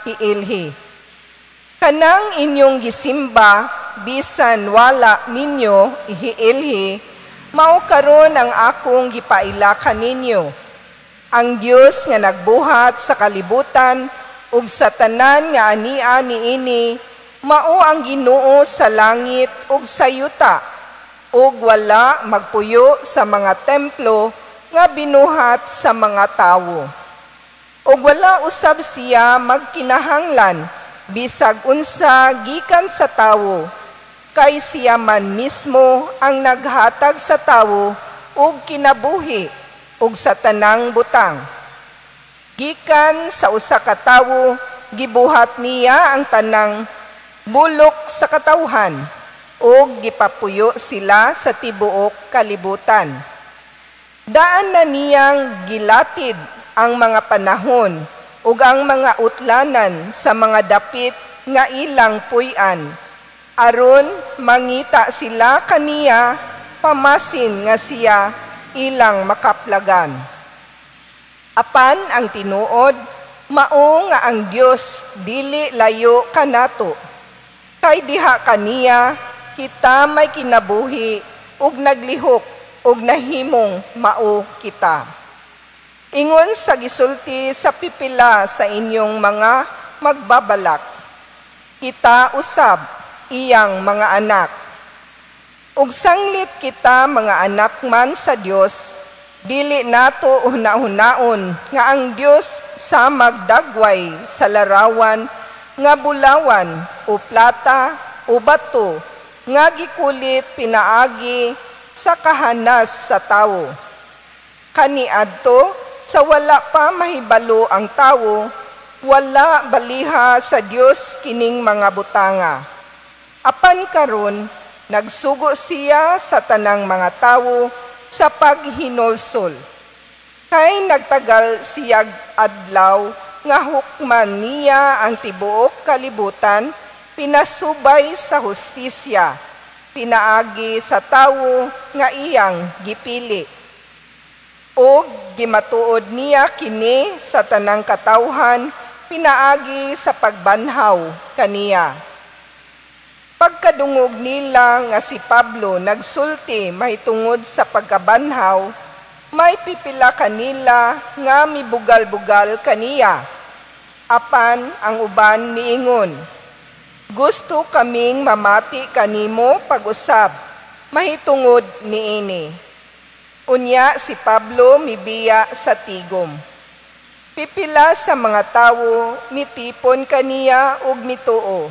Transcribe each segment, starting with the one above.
hiilhi. Kanang inyong gisimba bisan wala ninyo ihiilhi, mao karon ang akong gipaila kaninyo. Ang Dios nga nagbuhat sa kalibutan ug sa tanan nga ania niini, mao ang Ginoo sa langit ug sa yuta, ug wala magpuyo sa mga templo nga binuhat sa mga tawo. Ug wala usab siya magkinahanglan bisag unsa gikan sa tawo, kay siya man mismo ang naghatag sa tawo og kinabuhi ug sa tanang butang. Gikan sa usa ka tawo gibuhat niya ang tanang bulok sa katawhan ug gipapuyo sila sa tibuok kalibutan. Daan na niyang gilatid ang mga panahon ug ang mga utlanan sa mga dapit nga ilang puy-an, aron mangita sila kaniya pamasin nga siya ilang makaplagan. Apan ang tinuod, mao nga ang Dios dili layo kanato, kay diha kaniya kita may kinabuhi ug naglihok ug nahimong mao kita. Ingon sa gisulti sa pipila sa inyong mga magbabalak, kita usab iyang mga anak. Ug sanglit kita mga anak man sa Dios, dili nato hunahunaon nga ang Dios sa magdagway sa larawan nga bulawan o plata o bato nga gikulit pinaagi sa kahanas sa tawo. Kaniadto sa wala pa mahibalo ang tawo, wala baliha sa Dios kining mga butanga. Apan karon nagsugo siya sa tanang mga tawo sa paghinulsol. Kay nagtagal siyag adlaw nga hukman niya ang tibuok kalibutan, pinasubay sa hustisya, pinaagi sa tawo nga iyang gipili. Og gimatuod niya kini sa tanang katawhan, pinaagi sa pagbanhaw kaniya. Pagkadungog nila nga si Pablo nagsulti mahitungod sa pagkabanhaw, may pipila kanila nga mibugal-bugal kaniya. Apan ang uban miingon, "Gusto kaming mamati kanimo pag-usab mahitungod niini." Unya si Pablo mibiya sa tigom. Pipila sa mga tawo mitipon kaniya ug mituo.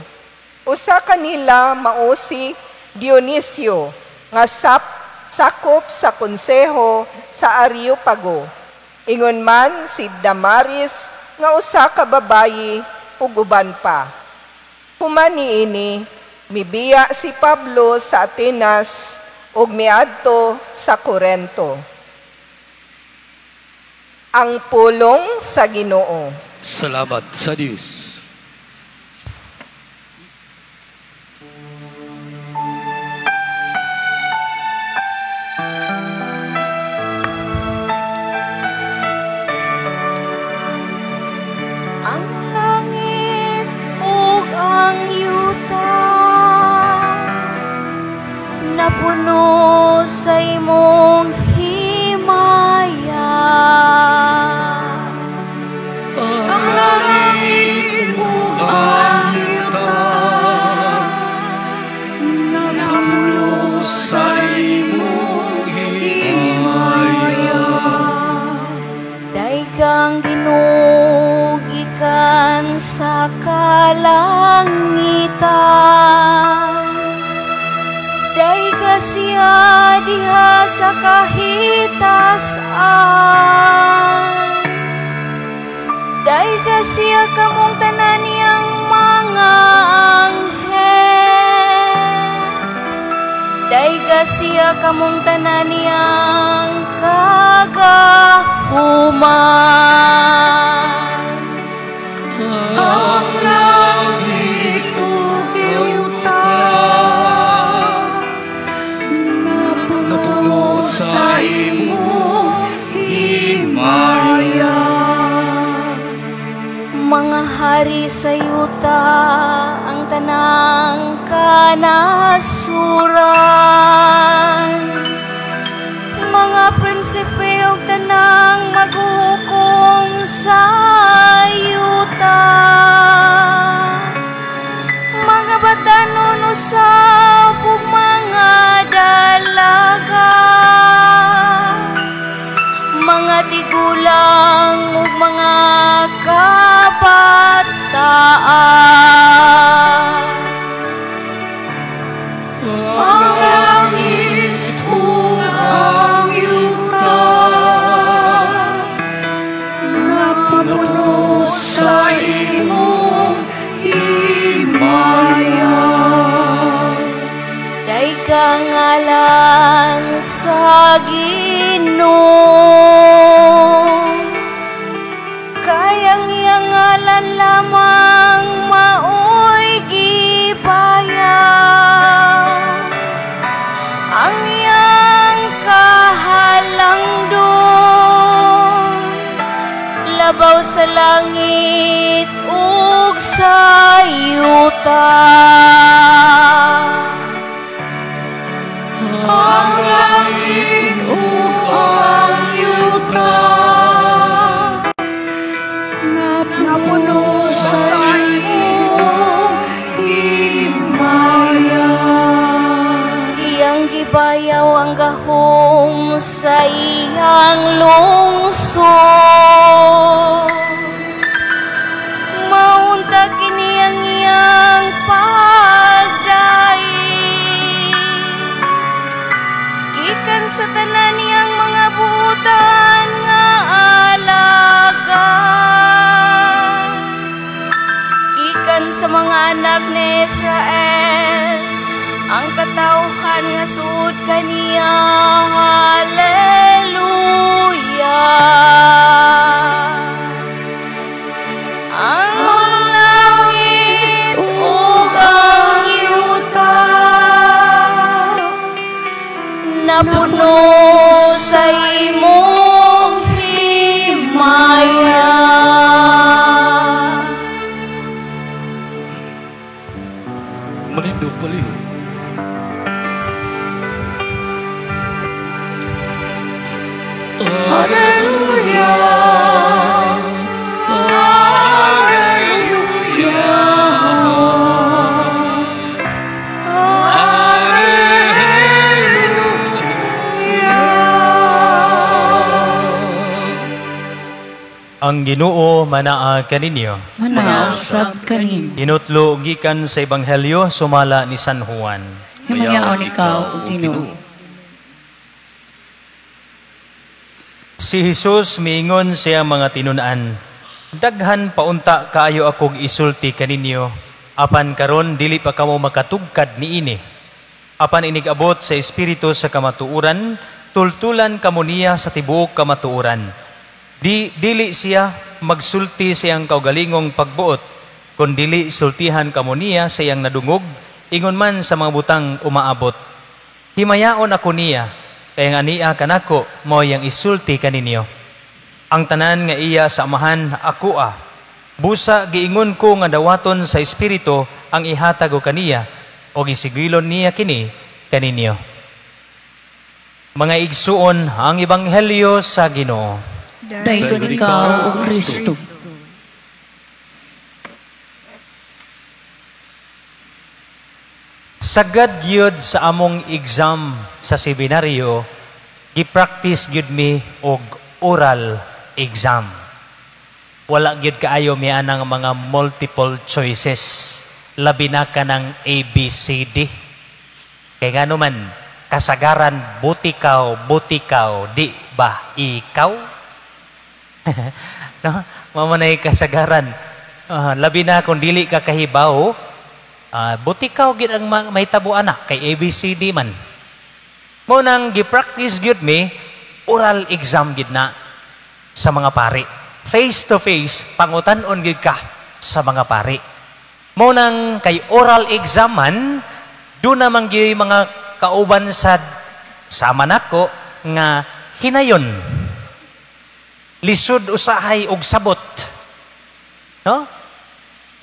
Usa kanila mao si Dionisio nga sakop sa konseho sa Areopago. Ingon man si Damaris nga usa ka babayi ug uban pa. Human niini mibiya si Pablo sa Atenas ug miadto sa Korento. Ang pulong sa Ginoo. Salamat sa Dios. Ang langit ug ang yuta napuno sa imong himaya. Ang langit ug ang yuta napuno sa imong himaya. Daigang Ginoo gikan sa kalangitan, dayga siya diha sa kahitasan. Dayga siya kamong tanan niyang mga anghel, dayga siya kamong tanan niyang kagahuman. Ang langit ug yuta napuno sa imong himaya. Mga Mga hari sa yuta, ang tanang kanasuran, mga prinsipe ug tanang maghuhukom sa yuta, mga batanon usab ug mga dalaga, mga tigulang ug mga kabataan. Ang langit ug ang yuta napuno sa imong himaya. Dayga ngalan sa Ginoo, kay ang iyang ngalan lamang maoy gibayaw. Ang iyang kahalangdon labaw sa langit ug sa yuta. Ang langit ug ang yuta napuno sa imong himaya. Iyang gibayaw ang gahom sa iyang lungsod. Maunta kini ang iyang pagdaig gikan sa tanan niyang mga buutan nga alagad, gikan sa mga anak ni Israel, ang katawhan nga suod kaniya. Hallelujah. Ang langit ug ang yuta napuno sa imong himaya. Manindog palihog. Alleluia, Alleluia, Alleluia. Ang Ginoo manaa kaninyo. Manausab kanimo. Inutlo gikan sa Ebanghelyo sumala ni San Juan. Himayaon ikaw, O Ginoo. Si Jesus miingon siya mga tinun-an, "Daghan paunta kaayo akog isulti kaninyo, apan karon dili pa kamo makatugkad niini. Apan inig-abot sa Espiritu sa kamatuoran, tultulan kamo niya sa tibuok kamatuoran. Dili siya magsulti sa iyang kaugalingong pagbuot, kun dili sultihan kamo niya sa iyang nadungog, ingon man sa mga butang umaabot. Himayaon ako niya, kaya nga niya kanako mao iyang isulti kaninyo. Ang tanan nga iya sa Amahan ako a. Busa giingon ko nga dawaton sa Espiritu ang ihatag og kaniya, og isigilon niya kini kaninyo." Mga igsuon, ang Ebanghelyo sa Ginoo. Daygon ikaw, O Kristo. Sagad gyud sa among exam sa seminaryo, gi-practice gyud mi og oral exam. Wala gyud kaayo mi anang mga multiple choices, labi na kanang A, B, C, D. Kay ngano man, kasagaran butikaw, butikaw, di ba ikaw? No? Mao man ay kasagaran. Labi na kung dili ka kahibaw, butikaw gid ang mahitabo ana kay A, B, C, D man. Mao nang gi-practice gyud mi oral exam gid na sa mga pari. Face to face pangutan-on gyud ka sa mga pari. Mao nang kay oral exam man, do naman gyud mga kauban sa sama nako nga hinayon. Lisod usahay og sabot. No?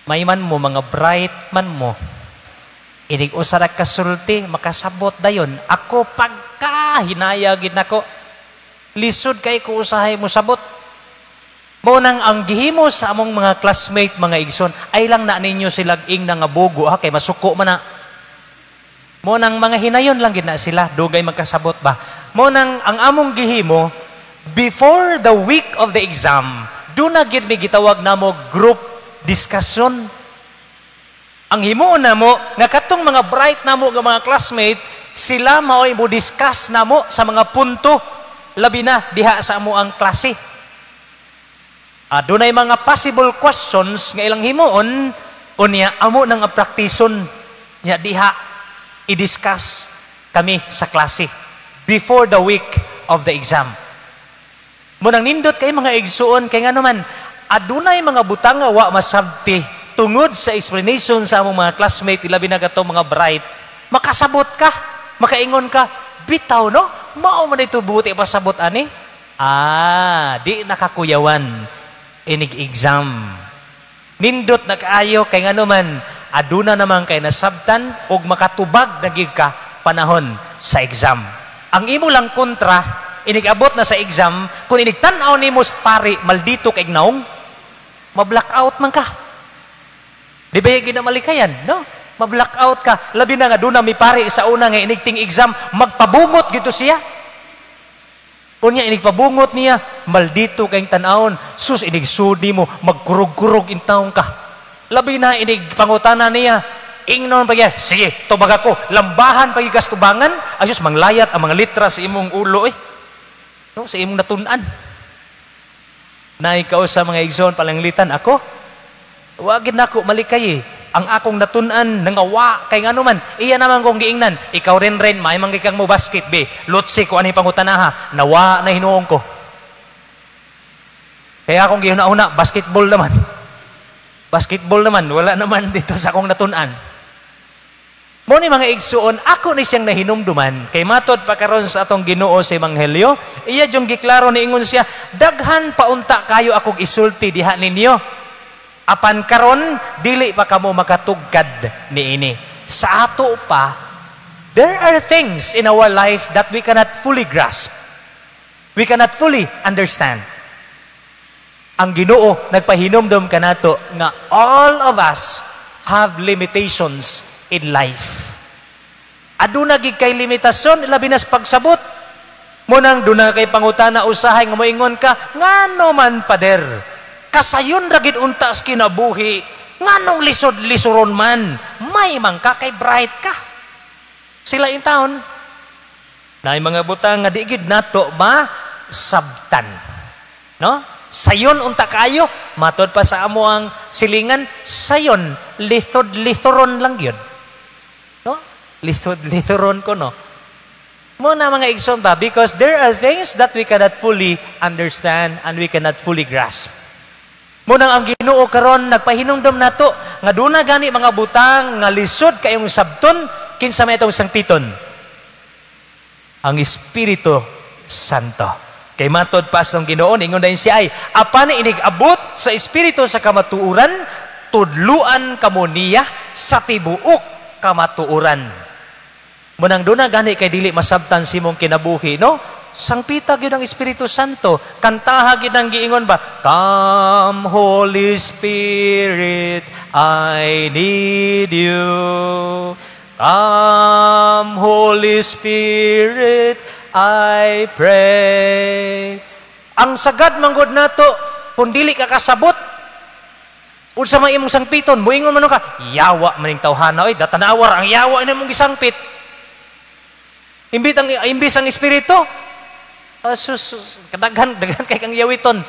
May man mo, mga bright man mo. Inig usa ra kasulti, makasabot dayon. Ako pagka hinaya gid nako. Lisod kay ko usahay mo sabot. Mo nang ang gihimo sa among mga classmate, mga igsoon, ay lang na ninyo sila ing nga bugo ha, kay masuko man na. Mo nang mga hinayon lang gid na sila, dugay magkasabot ba. Mo nang ang among gihimo before the week of the exam, duna gid mi gitawag namo group discussion. Ang himuon namo nga katong mga bright namo nga mga classmate, sila mao'y mo discuss namo sa mga punto labi na diha sa amo ang klase. Dunay mga possible questions nga ilang himuon, unya amo nang praktison nya diha i-discuss kami sa klase before the week of the exam. Munang nindot kay mga igsuon, kay ngano man adunay mga butang nga wa masabti tungod sa explanation sa among mga classmate, ilabi na katong mga bright, makasabot ka, makaingon ka, bitaw no, mao man ito buti pasabot ani. Di nakakuyawan inig exam. Nindot na kaayo kay ngano man aduna naman kay nasabtan og makatubag na gid ka panahon sa exam. Ang imo lang kontra inig abot na sa exam, kung inig tan-aw nimo pare maldito kay naong, ma-blackout man ka. Di ba yung ginamalikayan, no? Ma-blackout ka. Labi na nga doon na mi pare sa una nga inigting exam, magpabungot gito siya. Unya inig pabungot niya, maldito kayong tan-awon. Sus, inig sudi mo, magkurog-kurog in taong ka. Labi na inig pangutana niya, ingnon pa niya, sige, tubag ako, lambahan pa gikas tubangan, ayos, manglayat ang mga litra sa imong ulo eh. No, sa imong natun-an. Na ikaw sa mga igsoon palanglitan ako, wagid nako malikay eh. Ang akong natun-an nangawa kay ngano man, iya naman kong giingnan, ikaw rin rin may manggikang mo basket be, lutsi ko ani pangutanaha, nawa na hinuong ko. Kaya akong gihuna-huna, basketball naman. Basketball naman, wala naman dito sa akong natun-an. Mo ni mga igsuon, ako ni siyang nahinumduman, kay matod pa karon sa atong Ginoo sa Ebanghelyo, iya jung giklaro niingon siya, daghan paunta kayo akong isulti diha ninyo. Apan karon dili pa kamo makatugkad niini. Sa ato pa, there are things in our life that we cannot fully grasp. We cannot fully understand. Ang Ginoo nagpahinumdom kanato nga all of us have limitations in life. Aduna gid kay limitasyon labi na sa pagsabot. Mo nang duna kay pangutana usahay nga moingon ka, ngano man pader? Kasayon ra gid unta sa kinabuhi, nganong lisod-lisuron man, may man ka kay bright ka. Sila in town, naay mga butang nga di gid nato masabtan. No? Sayon unta kayo, matod pa sa amo ang silingan, sayon lithod-lithoron lang gyud. No? Lithod-lithoron ko no. Mo na mga igsoon ba, because there are things that we cannot fully understand and we cannot fully grasp. Munang ang Ginoo karon nagpahinumdom nato nga duna gani mga butang nga lisod kayong sabton, kinsa may itong sangpiton? Ang Espiritu Santo. Kay matod pas ng Ginoo ningon dayon siya ay apan inig-abot sa Espiritu sa kamatuoran, tudluan kamo niya sa tibuok kamatuoran. Munang duna gani kay dili masabtan si imong kinabuhi, no? Sangpita gyud ang Espiritu Santo. Kantaha gyud ang giingon ba? Come Holy Spirit, I need you. Come Holy Spirit, I pray. Ang sagad manggod nato kung dili ka kasabot, unsa man imong sangpiton, moingon man ka, yawa maning tawhana oy, datanawar ang yawa ini mong gisangpit. Imbis ang espiritu, sus, kadaghan daghan kay kang yawiton,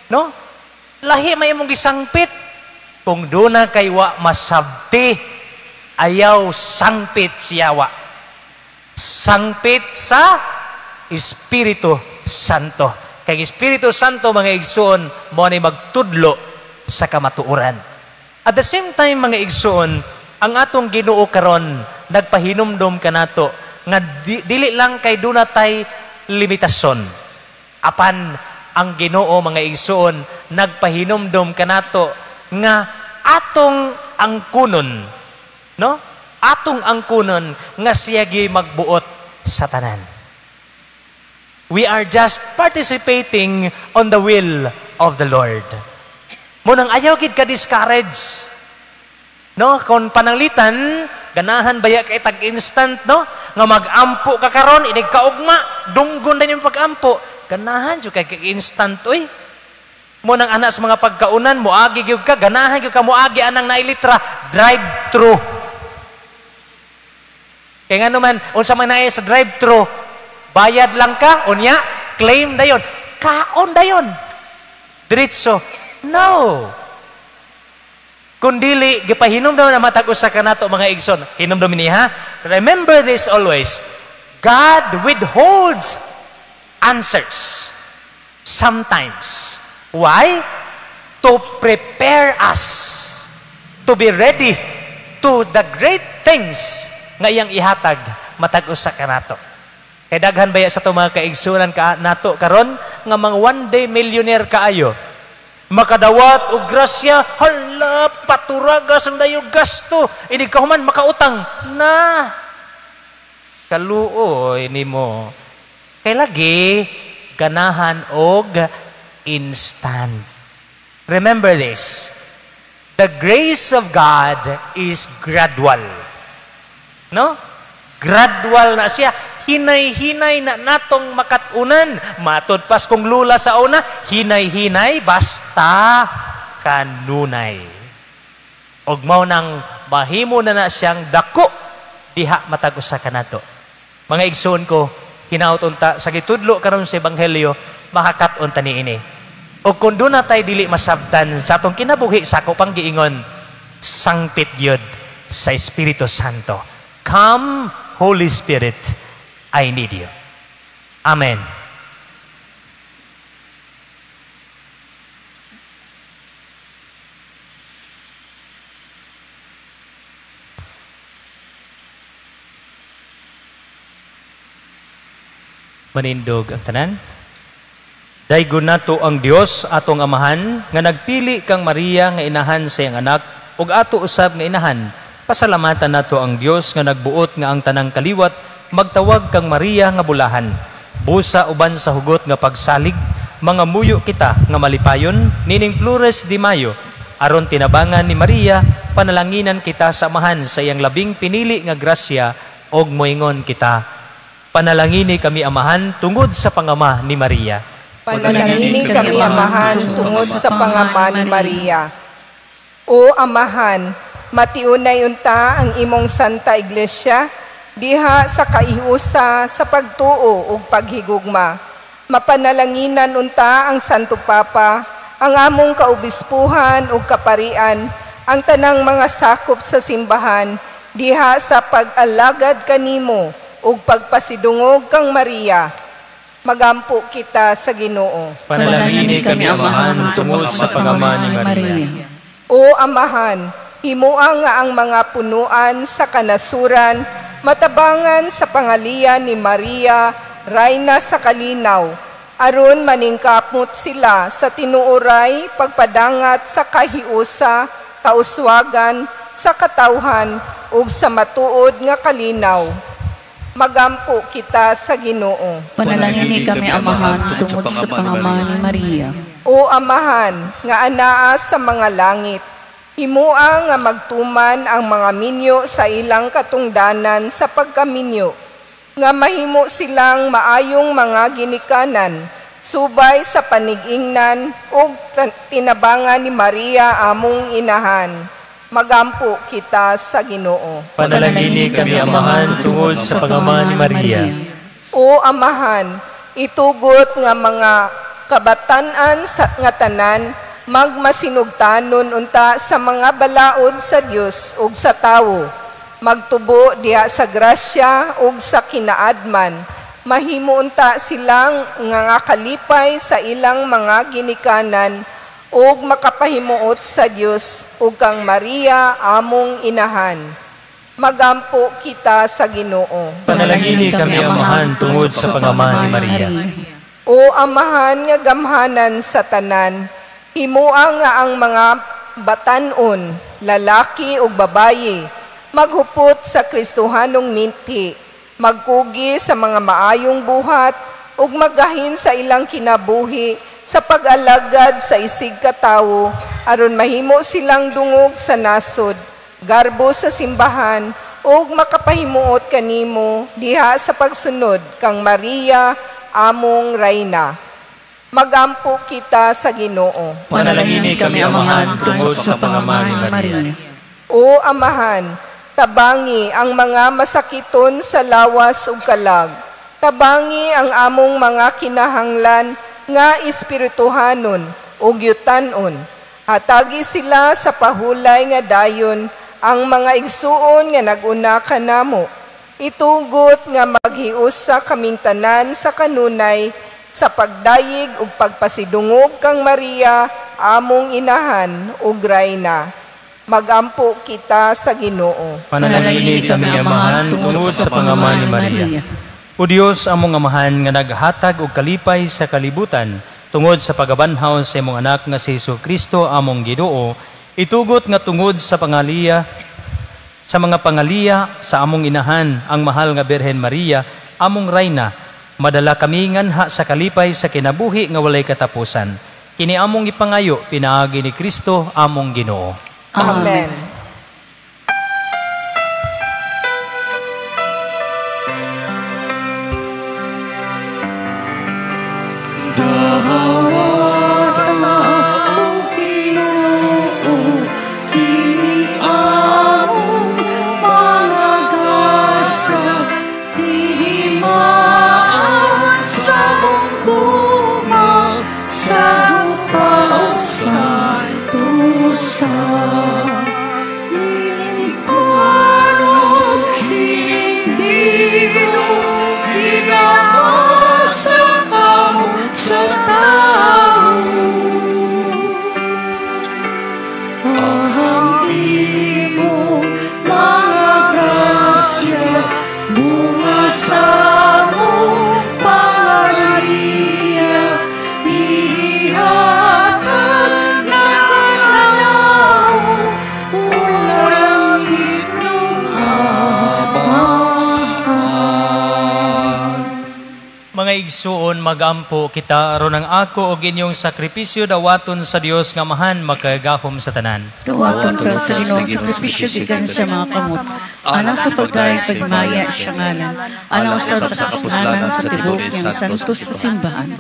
no? Lahi may imong gisangpit. Kung duna kay wa masabti, ayaw sangpit siyawa. Sangpit sa Espiritu Santo. Kay Espiritu Santo, mga igsoon, mo ni magtudlo sa kamatuoran. At the same time, mga igsoon, ang atong Ginoo karon nagpahinumdom kanato nga dili lang kay duna tay limitasyon. Apan ang Ginoo, mga igsoon, nagpahinumdom kanato nga atong angkunon, no? Atong angkunon nga siya gyud magbuot sa tanan. We are just participating on the will of the Lord. Munang ayaw gid ka discourage. No, kung pananglitan ganahan baya kay tag instant, no? Nga magampo ka karon inig kaugma, dunggon na yung pagampo. Ganahan jud kay instant oy. Mo nang ana sa mga pagkaunan, moagi gyud ka, ganahan gyud ka moagi anang nailitra, drive through. Kay ngano man unsa man naay sa drive through, bayad lang ka, unya claim dayon, kaon dayon. Diretso. No. Kung dili, gipahinumdum na matag usa ka nato mga igsoon. Hinumdum ni ha. Remember this always. God withholds answers sometimes. Why? To prepare us to be ready to the great things nga iyang ihatag matag usa ka nato. Kay daghan baya sa ato mga kaigsunan ka nato karon nga mga one day millionaire kaayo. Makadawat og grasya, hala, paturagas ang dayo gasto. Inig kahuman, makautang. Na, kaluoy nimo. Kay lagi, ganahan og instant. Remember this, the grace of God is gradual. No? Gradual na siya. Hinay-hinay na natong makatunan. Matod pas kong lula sa una, hinay-hinay basta kanunay. Og mao nang mahimo na na siyang dako diha matag usa kanato. Mga igsoon ko, hinaut unta sa gitudlo karon sa ebanghelyo, makakat-on ta niini. Og kung doon na tayo dili masabtan sa atong kinabuhi sa ako pang giingon, sangpit gyud sa Espiritu Santo. Come, Holy Spirit, I need you. Amen. Manindog ang tanan. Daygon nato ang Dios atong Amahan nga nagpili kang Maria nga inahan sa iyang anak ug ato usab nga inahan. Pasalamatan nato ang Dios nga nagbuot nga ang tanang kaliwat magtawag kang Maria nga bulahan. Busa uban sa hugot nga pagsalig, mga muyo kita nga malipayon nining Flores de Mayo aron tinabangan ni Maria panalanginan kita sa Amahan sa iyang labing pinili nga grasya og moingon kita. Panalangini kami Amahan tungod sa pangama ni Maria. Panalangini kami Amahan tungod sa pangama ni Maria. O Amahan, matiunay unta ang imong Santa Iglesia diha sa kaihusa sa pagtuo ug paghigugma. Mapanalanginan unta ang Santo Papa, ang among kaobispuhan ug kaparian, ang tanang mga sakop sa simbahan diha sa pag-alagad kanimo ug pagpasidungog kang Maria. Magampo kita sa Ginoo. Panalangini kami Amahan tungod sa pangama ni Maria. O Amahan, himoa nga ang mga punuan sa kanasuran matabangan sa pangalian ni Maria, Rayna sa kalinaw, aron maningkamot sila sa tinuoray pagpadangat sa kahiusa, kauswagan, sa katawhan ug sa matuod nga kalinaw. Magampo kita sa Ginoo. Panalangini kami Amahan tungod sa pangama ni Maria. O Amahan nga anaa sa mga langit, himoa nga magtuman ang mga minyo sa ilang katungdanan sa pagkaminyo, nga mahimo silang maayong mga ginikanan, subay sa panigingnan ug tinabangan ni Maria among inahan. Magampo kita sa Ginoo. Panalangini kami Amahan tungod sa pangama ni Maria. O Amahan, itugot nga mga kabatan-an sa nga tanan magmasinugtanon unta sa mga balaod sa Dios ug sa tawo, magtubo diha sa grasya ug sa kinaadman, mahimo unta silang nga kalipay sa ilang mga ginikanan ug makapahimuot sa Dios ug kang Maria among inahan. Magampo kita sa Ginoo. Panalangini kami Amahan tungod sa pangama ni Maria. O Amahan nga gamhanan sa tanan, himoa nga ang mga batan-on, lalaki ug babayi, maghupot sa Kristohanong minti, magkugi sa mga maayong buhat ug maggahin sa ilang kinabuhi sa pag-alagad sa isig katawo aron mahimo silang dungog sa nasod, garbo sa simbahan ug makapahimuot kanimo diha sa pagsunod kang Maria among Reyna. Magampo kita sa Ginoo. Panalangini kami, Amahan, tungod sa pangama ni Maria. O Amahan, tabangi ang mga masakiton sa lawas ug kalag. Tabangi ang among mga kinahanglan nga espirituhanon ug yutanon. Hatagi sila sa pahulay nga dayon ang mga igsuon nga naguna kanamo. Itugot nga maghiusa kaming tanan sa kanunay sa pagdayig ug pagpasidungog kang Maria among inahan ug rayna. Magampo kita sa Ginoo. Panalangini kami, Amahan, tungod sa pangama ni Maria. O Dios, among Amahan nga naghatag og kalipay sa kalibutan tungod sa pagabanhaw sa imong anak nga si Hesus Kristo among Ginoo, itugot nga tungod sa pangaliya sa mga pangaliya sa among inahan ang mahal nga Birhen Maria among Reyna, madala kami nganha sa kalipay sa kinabuhi nga walay katapusan. Kini among ipangayo pinaagi ni Kristo among Ginoo. Amen. Igsuon, magampo kita aron ang ako og inyong sakripisyo dawaton sa Dios nga Amahan makagahom sa tanan. Dawaton ka sa Ginoong sakripisyo gikan sa mga kamot, alang sa pagdayeg pagmaya siya ngalan, alang usab sa kapuslanan sa tibuok niyang santos sa simbahan.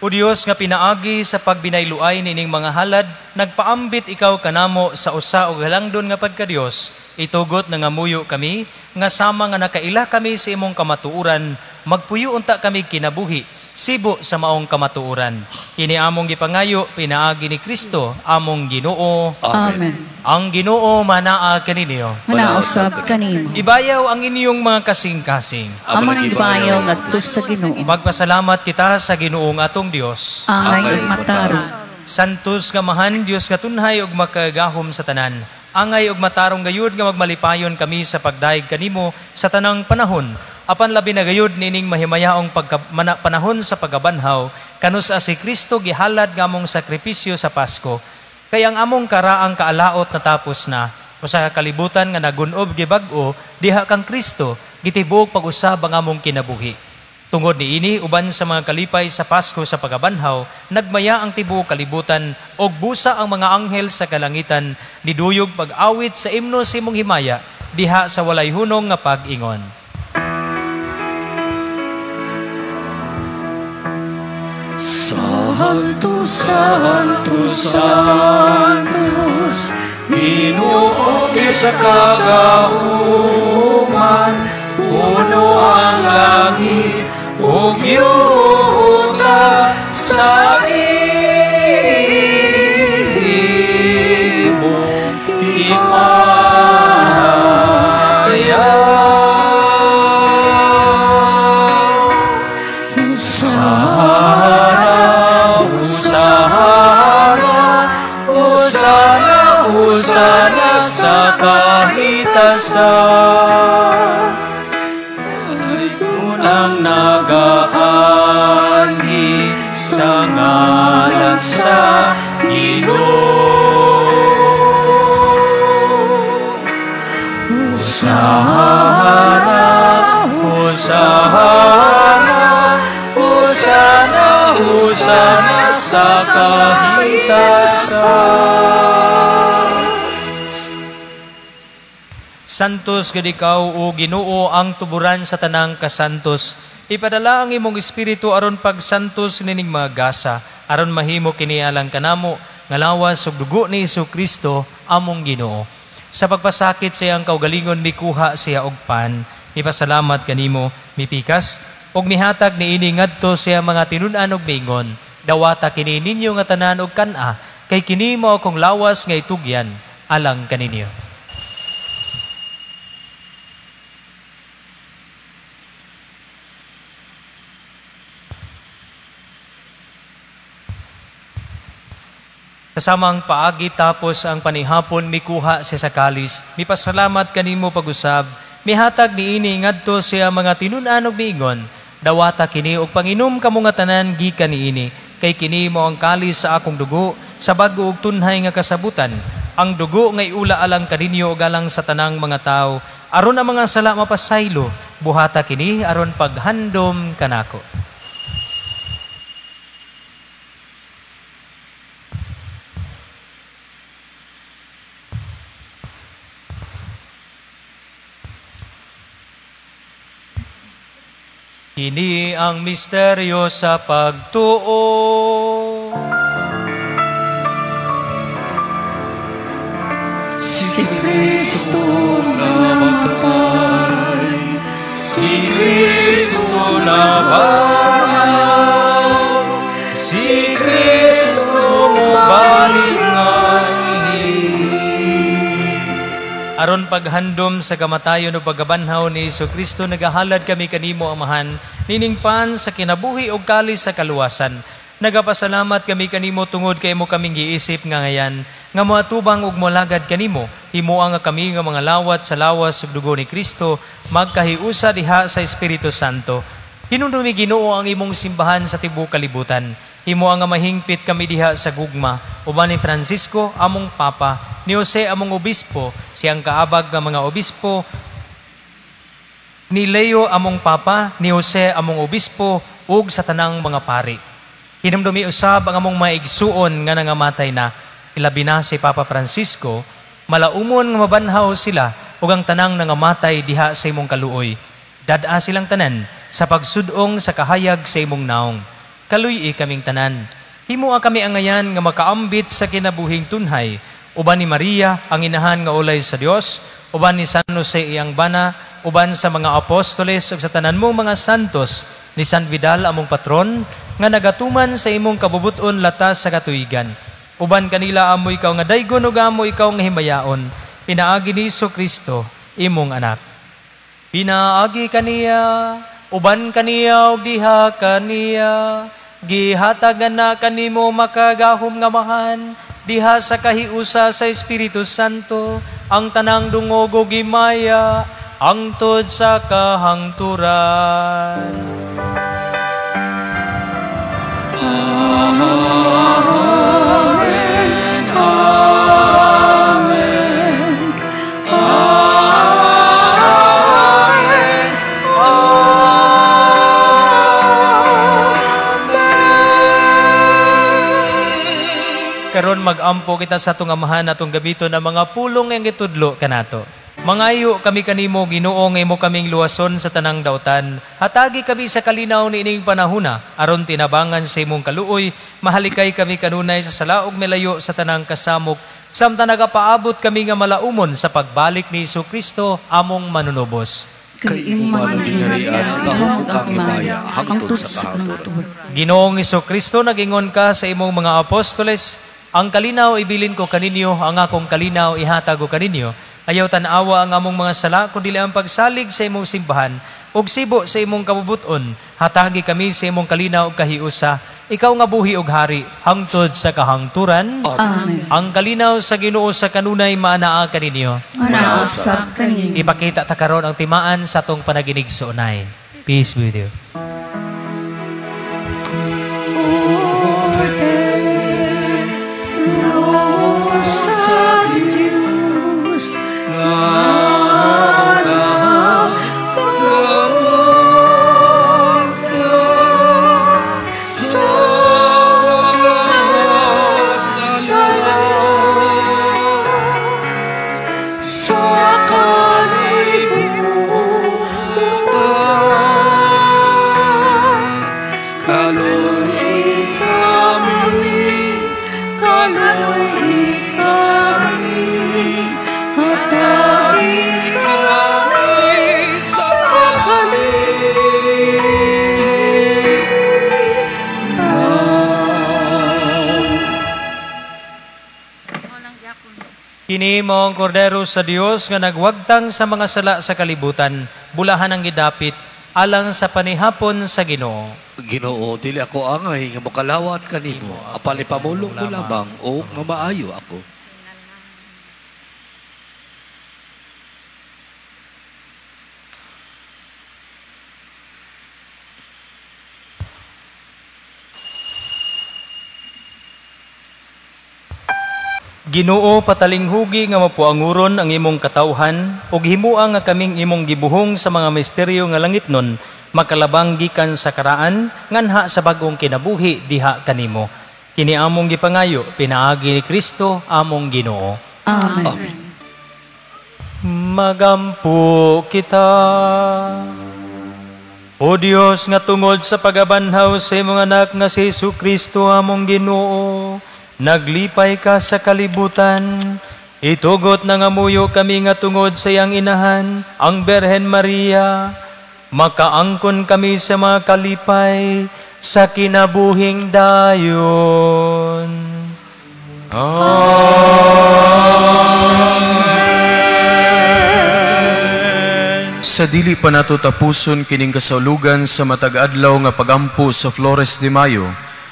O Dios nga pinaagi sa pagbinayluay nining mga halad, nagpaambit ikaw kanamo sa usa og halangdon nga pagkadios. Itugot nga ngamuyo kami nga sama nga nakaila kami sa imong kamatuoran, magpuyo unta kami kinabuhi sibo sa maong kamatuoran. Kini among gipangayo pinaagi ni Kristo among Ginoo. Amen. Ang Ginoo manaa kaninyo. Manausab kanimo. Ibayaw ang inyong mga kasing-kasing. Amo nang ibayaw ngadto sa Ginoo. Magpasalamat kita sa Ginoong atong Dios. Angay ug matarong. Santos nga Amahan, Dios nga tunhay ug makagahom sa tanan. Angay ug matarong gayud nga magmalipayon kami sa pagdayeg kanimo sa tanang panahon. Apan labi na gayud nining mahimayaong panahon sa pagabanhaw, kanus-a si Kristo gihalad nga among sakripisyo sa Pasko. Kay ang among karaang kaalaot natapos na, usa ka kalibutan nga nagun-ob gibag-o diha kang Kristo gitibok pag-usab ang among kinabuhi. Tungod niini, uban sa mga kalipay sa Pasko sa pagabanhaw, nagmaya ang tibuok kalibutan og busa ang mga anghel sa kalangitan, niduyog pag-awit sa imno sa imong himaya, diha sa walay hunong nga pag-ingon. Santo, Santo, Santos, Ginoo sa kagahuman, puno ang langit ug yuta sa imong himaya. Hosana, Hosana, Hosana, Hosana sa kahitasan. Unang nagaanhi sa ngalan sa Ginoo. Hosana, Hosana, Hosana, Hosana sa kahitasan. Santos gud ikaw o Ginoo ang tuburan sa tanang kasantos. Ipadala ang imong espiritu aron pagsantos nining mga gasa, aron mahimo kini alang kanamo nga lawas ug dugo ni Hesukristo among Ginoo. Sa pagpasakit sa iyang kaugalingon mikuha siya og pan, mipasalamat kanimo, mipikas ug mihatag niini ngadto sa mga tinun-an og miingon, dawata kini ninyo nga tanan og kan-a, kay kini mao akong lawas nga itugyan alang kaninyo. Sa samang paagi tapos ang panihapon mikuha siya sa kalis, mipasalamat kanimo pag-usab, mihatag niini ngadto siya mga tinun-an og miingon, dawata kini og panginom kamo nga tanan gikan niini, kay kini mao ang kalis sa akong dugo sa bag-o ug tunhay nga kasabutan, ang dugo nga iula alang kaninyo ug alang sa tanang mga tawo, aron ang mga sala mapasaylo, buhata kini aron paghandom kanako. Kini ang misteryo sa pagtuo. Si Kristo namatay, si Kristo nabanhaw, si Kristo mobalik nganhi. Aron paghandom sa kamatayon o pagkabanhaw ni Hesukristo, nagahalad kami kanimo, Amahan, nining pan sa kinabuhi o kalis sa kaluwasan. Nagapasalamat kami kanimo tungod kay imo kaming giisip nga ngayan, nga moatubang ug molagad kanimo, himoa nga kami nga mga lawat sa lawas ug dugo ni Kristo, magkahiusa diha sa Espiritu Santo. Hinumdumi Ginoo ang imong simbahan sa tibuok kalibutan. Himoa nga mahingpit kami diha sa gugma, uban ni Francisco among Papa, ni Jose among Obispo, siyang kaabag nga mga obispo, ni Leo among Papa, ni Jose among Obispo, ug sa tanang mga pari. Hinumdumi usab ang among maigsuon nga nangamatay na, ilabi na si Papa Francisco, malaumon nga mabanhaw sila ug ang tanang nangamatay diha sa imong kaluoy. Dad-a silang tanan sa pagsudong sa kahayag sa imong naong. Kaluy-i kaming tanan. Himoa kami angayan nga makaambit sa kinabuhing tunhay, uban ni Maria ang inahan nga ulay sa Dios, uban ni San Jose iyang bana, uban sa mga apostoles ug sa tanan mong mga santos, ni San Vidal among patron, nga nagatuman sa imong kabubut-on latas sa katuigan. Uban kanila amo ikaw nga daygon ug amo ikaw nga himayaon, pinaagi ni Hesukristo imong anak. Pinaagi kaniya, uban kaniya ug diha kaniya, gihatagan na kanimo makagahom nga Amahan, diha sa kahiusa sa Espiritu Santo, ang tanang dungog ug himaya, hangtod sa kahangturan. Amen, amen, amen, amen. Karon magampo kita sa atong Amahan atong gamiton ang mga pulong nga gitudlo kanato. Mangayo kami kanimo Ginoo nga imo kaming luwason sa tanang dautan. Hatagi kami sa kalinaw niining panahuna aron tinabangan sa imong kaluoy, mahalikay kami kanunay sa salaog milayo sa tanang kasamok, samtang nagapaabot kami nga malaumon sa pagbalik ni Hesukristo among manunubos. Kay imo man ang gingharian, ang gahom ug ang himaya hangtod sa kahangturan. Ginoong Hesukristo, nagingon ka sa imong mga apostoles, ang kalinaw ibilin ko kaninyo, ang akong kalinaw ihatag ko kaninyo. Ayaw tan-awa ang among mga sala, kundi ang pagsalig sa imong simbahan, ug sibo sa imong kabubut-on. Hatagi kami sa imong kalinaw ug kahiusa. Ikaw nga buhi ug hari, hangtod sa kahangturan. Amen. Ang kalinaw sa Ginoo sa kanunay maanaa kaninyo. Maanaa usab kaninyo. Ipakita ta karon ang timaan sa atong panaginigsuonay. Peace be with you. Sa Diyos nga Kini mao ang kordero sa Dios nga nagwagtang sa mga sala sa kalibutan, bulahan ang gidapit alang sa panihapon sa Ginoo. Ginoo, dili ako angay nga mokalawat kanimo, apan ipamulong mo lamang ug mamaayo ako. Ginoo, patalinghugi nga mapuanguron ang imong katawhan ug himua nga kaming imong gibuhong sa mga misteryo nga langitnon makalabang gikan sa karaan nganha sa bag-ong kinabuhi diha kanimo. Kini among gipangayo pinaagi ni Kristo among Ginoo. Amen. Amen. Magampo kita. O Dios, nga tungod sa pagabanhaw sa imong anak nga si Hesus Kristo among Ginoo, naglipay ka sa kalibutan. Itugot na ngamuyo kami nga tungod sa iyang inahan, ang Berhen Maria, makaangkon kami sa mga kalipay sa kinabuhing dayon. Amen. Sa dili pa nato tapuson kining kasaulugan sa matag adlaw nga pagampo sa Flores de Mayo,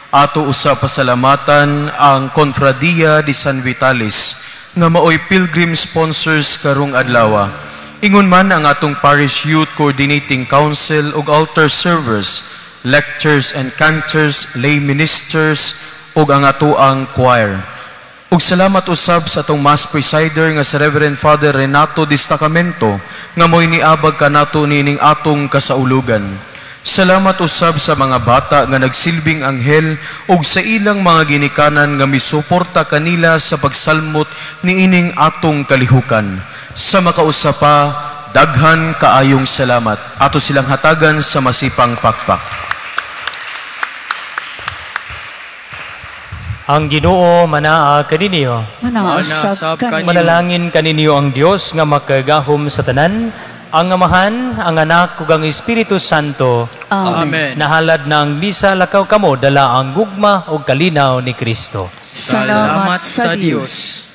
ato usa pasalamatan ang Confradia di San Vitalis nga maoy pilgrim sponsors karong adlaw. Ingon man ang atong Parish Youth Coordinating Council ug altar servers, lectors and cantors, lay ministers ug ang atoang choir. Ug salamat usab sa atong Mass Presider nga si Reverend Father Renato Destacamento nga mo'y niabag kanato niining atong kasaulugan. Salamat usab sa mga bata nga nagsilbing anghel ug sa ilang mga ginikanan nga misuporta kanila sa pagsalmot niining atong kalihukan. Sa makausa pa, daghan kaayong salamat. Ato silang hatagan sa masipang pakpak. Ang Ginoo manaa kaninyo. Manaa usab kaninyo. Manalangin kaninyo ang Dios nga makagahom sa tanan, ang Amahan, ang Anak ug ang Espiritu Santo. Amen. Nahalad na ang misa, lakaw kamo dala ang gugma ug kalinaw ni Kristo. Salamat sa Dios.